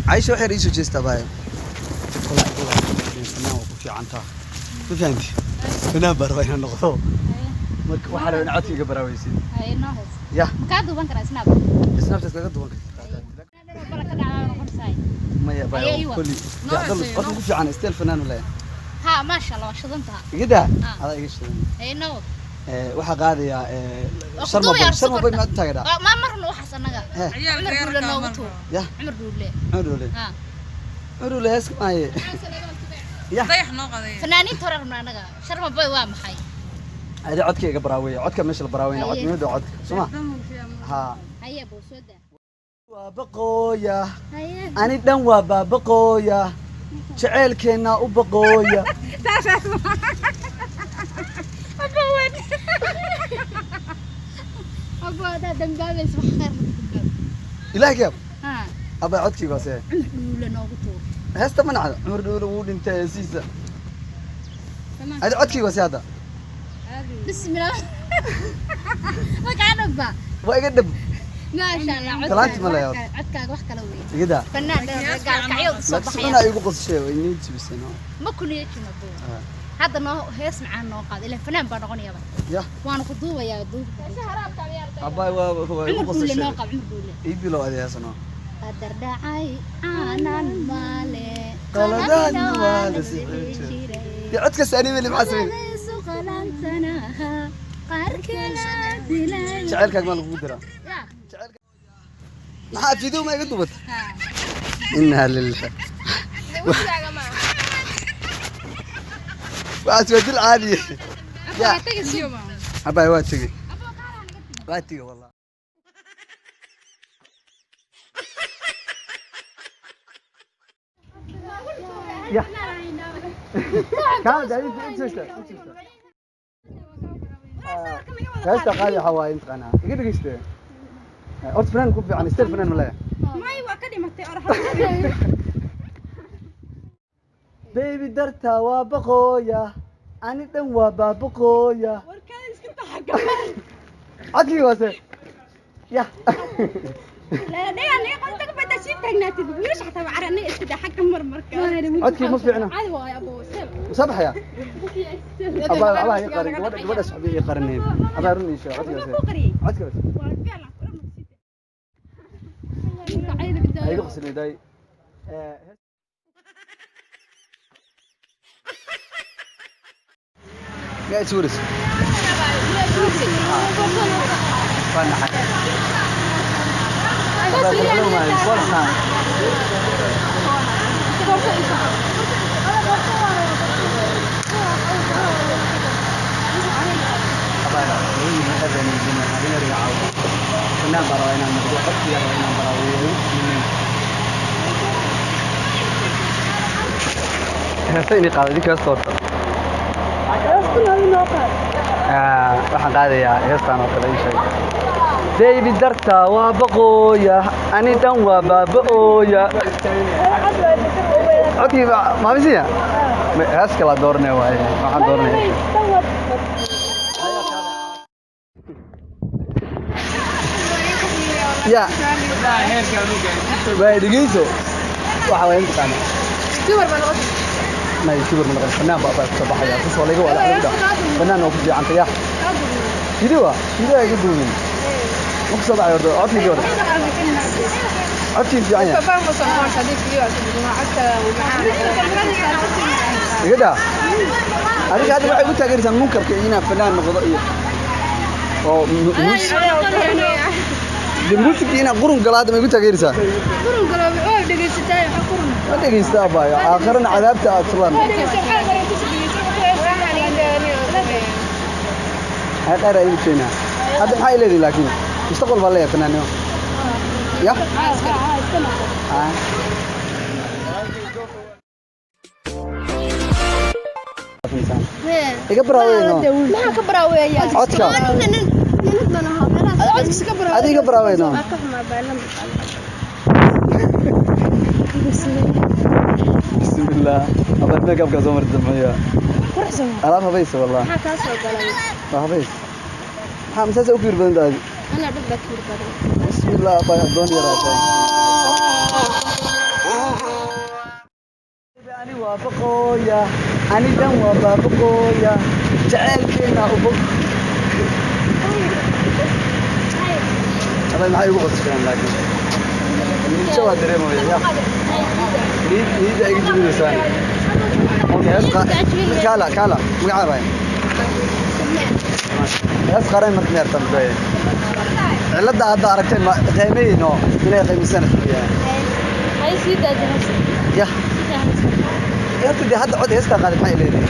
Caisha, waxay ii soo jeestaa baaya. Wallahi wallahi, fanaan waa ku fiican taha, ma fahanti? Fanaan baa rabaa inaan noqdo. Marka waxaa rabaa in codka iga baraaweysid. Haye, noo hees. Ya. Makaa duuban karaa Snap? Snapchat kaga duwan kartaa. Bala ka dhacdaa noqonaysaa. Maya. Haye, Baya. iwa. Kulli Noo heesayo, codka ku fiican still fanaan u leeyahay. Ha, maasha Allah, waa shidan taha. Iga daa. Ah. Adaa iga shidan. Haye, noo wad. Waxaa qaadayaa Waa ku Sharma duubaya. Boy. Sharma Boy Sokorta. maad taageeraa? Ma marno waxaas annaga. Hee. Cumar Dhuule noogu tuur. Ya. Cumar Dhuule. Cumar Dhuule. Ha. Cumar Dhuule hees maaye ya. Dayax noo qaday. Fanaaniinta hore rabna annaga. Sharma Boy waa maxay? Adi codka iga baraaweya, codka meesha la baraaweyna cod Haye. muhiimada codka soma ha. Haye, buu soo daa. Waa baqooya. Haye. Ani dhan waa baabaqooya, jaceylkeenna u baqooya. Abawan. Abo, adaa dambaabaysa, wax khayr ma ku dambaab. Ilaah kaab. Ha. Abaa, codkii baase. Cumar Dhuule noogu tuur. Heesta ma nacdo. Cumar Dhuule wuu dhintay heesiisa. Adi codkii baase hadda. Bismillah. Makaa dhaba. Waa iga dhab. Maasha Allah. Talaanti ma leeyahay. Codkaaga wax kala weyn. Iga daa. Fanaan dheer gaalkacyo soo laakiin baxaya. sunaa igu qosashay way inii jibisay no. Ma ku niyad jino buu. Hadda noo hees macaan noo qaad, ilaa fanaan baa noqonayaba. Ya. Waana ku duubayaa, duub. Abaa, waa igu Cumar Dhuule noo qosashay. qaad Cumar Dhuule. Ii bilow adi heesa noo. Qadar dhacay caanan maale. Qaladaadna waa la sixi jiray. Dee codkaas ani weli maxaa sameyn? Qaladaysu qalantanaha qaarkana dilay. Jaceylkaaga maa lagugu diraa? Ya. Maxaa video ma iga dubat? Inaa lillahi. Waxaas waa dil caadi ya. Abaa, waa tegey, waa tegey wallah. Ya kaa daadinta inta inta heesta qaadi. Waxaa waaye intaqaanaa iga dhegeyste. Horta fanaan ku fiican still fanaan ma leeyahay. May, waa ka dhimatay oraxda. Baby, dartaa waa baqooya, ani dhan waa baabaqooya. Warkaa iska taxaga. Codkii waase ya. Codkii ma fiicna. Soo baxaya abaa, abaa ii qarin gabadha, gabadha saxbi ii qarineen. Abaa, run ii sheeg, codkii waase, codkii waase ha iga qoslinay daay. Miyaa iswaris waa naxay. Abaa, qurxin maayo, forsa. Abaa, fanaan baa rabaa inaan noqdo, codkii rabaa inaan baraaweeyo. Heesta inay qaado idinka heesta horta. Waxaan qaadayaa heestaan oo kale. Ii sheeg. Baby, dartaa waa baqooya, ani dhan waa baaba'ooya. Codkii maamisiya hees kala dooranaya waaye, waxaan dooranaya. Ya waa dhegeyso, waxa waa intaqaana may kibir ma noqon. Fanaan baa kusoo baxaya, tus waa laga wada lagu dhac. Fanaan waa ku fiicanta ya. Video waa video iga duubin, ma kusoo baxay horta codkii hore. Codkii fiican yahay. Iga daa. Adiga hadda waxay ku taageeraysaa munkarka iyo inaan fanaan noqdo iyo oo de muusig inaan qurun galo hadda ma igu taageeraysaa? Ma dhegeysta abaayo, aakhirana cadaabta aad sulan dheer aynu keenaa. Hadda maxaa ileedihin? Laakiin mustaqbal baa leeyahay fanaannimo ya. Ah. Iga baraaweyn. Maxaa ka baraaweeyaa? Codka. Adiga iga baraaweyn. Bismillah, abaad make-upka soo martay muxuu alaab habaysa wallah. Waa habays, maxaa masaasa u kiir badan tahay? Bismillah, abaa, adoon yaraatay. Ooya, ani dhan waa baabaqooya, jaceylkeena u bog. Abay, maxay ugu qoslayaan? Laakiin niyadja waa dareemaya ya niyadda iga jibinaysaan. Okay, hees kaala kaala magacaabay hees qaran marka meertan bay cilada hadda aragteen ma qiimayno inay qiimisana ya horta dee hadda cod heestaa qaaday maxay leedahay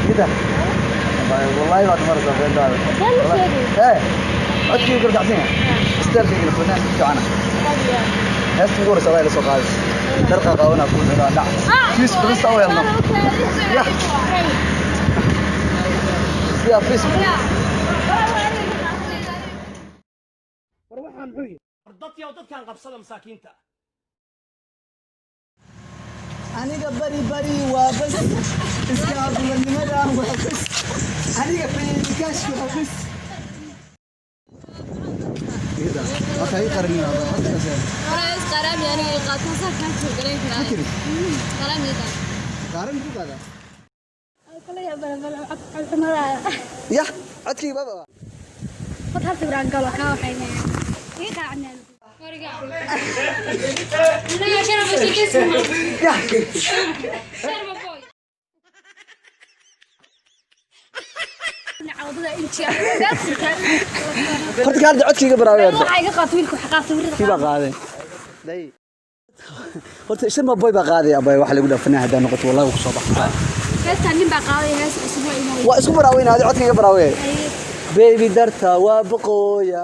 كده والله ما تمرس فين هذا. ايه codkii gargacsan isteelkayga fanaan ku ficana heesta ugu horeysa adaa ila soo qaadaysa darqa qaawanaa kuu xidhaa dhac fiis badan saa u helno ya sidaa fiis. War waxaan muxuu yihi? War dadyow, dadkaan qabsada masaakiinta. Aniga bari bari waa bas, iskaabulanimada waa bas, aniga feedikaash waa bas. Horta ii qarin. Qaaran ku qaada ya codkii baba. Ya. Horta kaalda codkayga baraawe horta. Kii baa qaaday day horta Sharma Boy baa qaaday. Abay, waxa lagu dhaafana hadaa noqoto wallahi ku soo baxaa. Waa isku baraaweynaa codkayga baraawe. Baby darta waa boqooya,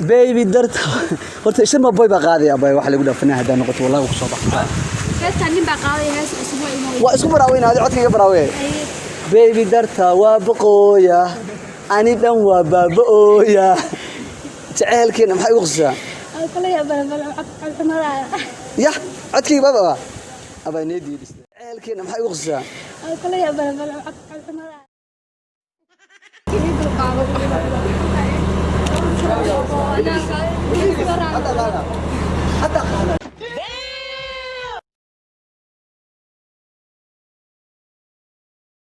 baby darta. Horta Sharma Boy baa qaaday. Abay, waxa lagu dhaafana hadaa noqoto wallahi ku soo baxaa. Waa isku baraaweynaa codkayga baraawe. Baby darta waa boqooya, ani dhan waa baaba-ooya, jaceylkeena maxay ugu qusisaa ya codkayga baba. Abay, needii dhistay jaceylkeena maxay ugu qusisaa. Hadda qaada, hadda qaada.